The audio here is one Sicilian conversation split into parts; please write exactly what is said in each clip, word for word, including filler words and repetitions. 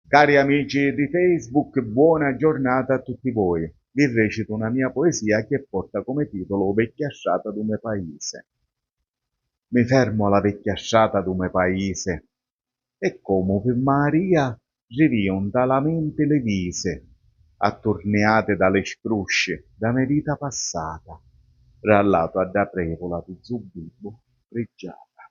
Cari amici di Facebook, buona giornata a tutti voi. Vi recito una mia poesia che porta come titolo Vecchia strata du me paise. Mi fermu a la vecchia strata du me paise e comu pi Maria rivio nta la menti li vise atturniati da li scrusci da me vita passata, rallatu a dda prevula di zu Bibbu priggiata.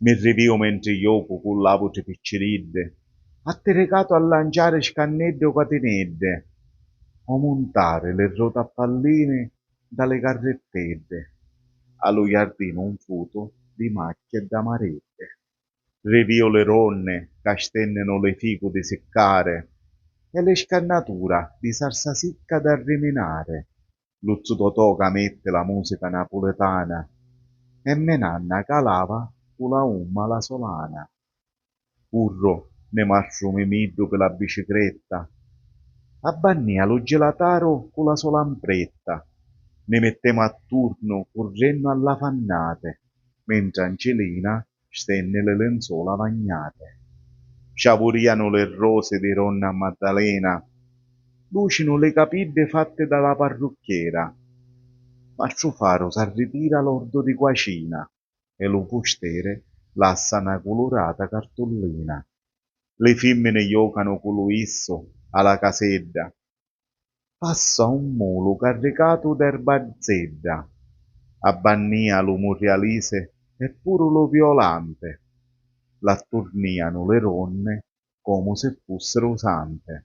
Mi rivio mentri jocu cu l'autri picciriddi, attiricatu a lanciari scanneddi o catineddi, o muntari li roti a pallini nta li carritteddi, a lu jardinu nfutu di macchia e d'amareddi. Rivio li ronni ca stenninu li ficu di siccari e li scannatura di sarsa sicca d'arriminari, lu zu Totò ca metti la musica napulitana e me nanna ca lava cu la umma la so lana. Curru nni mastru Mimiddu pi la bicicretta, abbannìa lu gilataru cu la so lampretta, nni mittemu atturnu currennu a la fannati, mentri Ancilina stenni li linzola vagnati. Sciavurìanu li rosi di ronna Maddalena, lucinu li capiddi fatti da la parrucchiera. Mastru Faru s'arritira l'ordu di cuacina e lu fusteri lassa na culurata cartullina. Li fimmini jocanu cu lu issu a la casedda. Passa un mulu carricatu d'erba zedda, abbannìa lu murrialisi e puru lu violanti, l'atturnìanu li ronni comu si fussiru santi.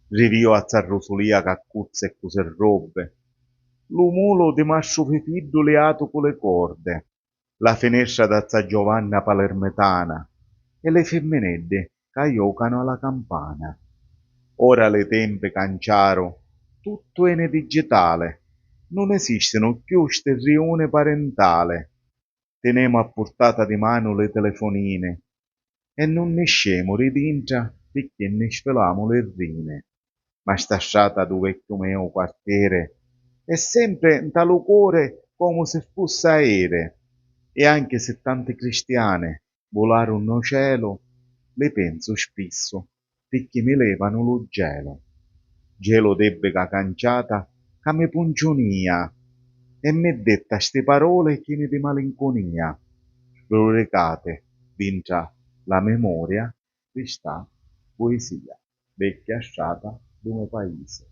Rivio a za Rusulia c'accuzza e cu si robbi, lu mulu di mastru Fifiddu liatu cu li cordi, la finestra da za Giovanna Palermitana e li fimmineddi ca jocanu a la campana. Ora li tempi canciaru, tuttu eni digitali, nun esistinu cchiù sti riuni parintali. Tinemu a purtata di manu li telefonini e nun niscemu di dintra picchì nni sfilamu li rini. Ma sta strata du vecchiu meu quartieri è sempri nta lu cori comu si fussi aeri, e anchi si tanti cristiani vularu nno celu, li pensu spissu picchì mi levanu lu gelu. Gelu debbica canciata ca mi punciunìa e mi detta sti paroli chini di malincunìa, sbruricati dintra la memoria di sta puisia. Vecchia strata du me paisi.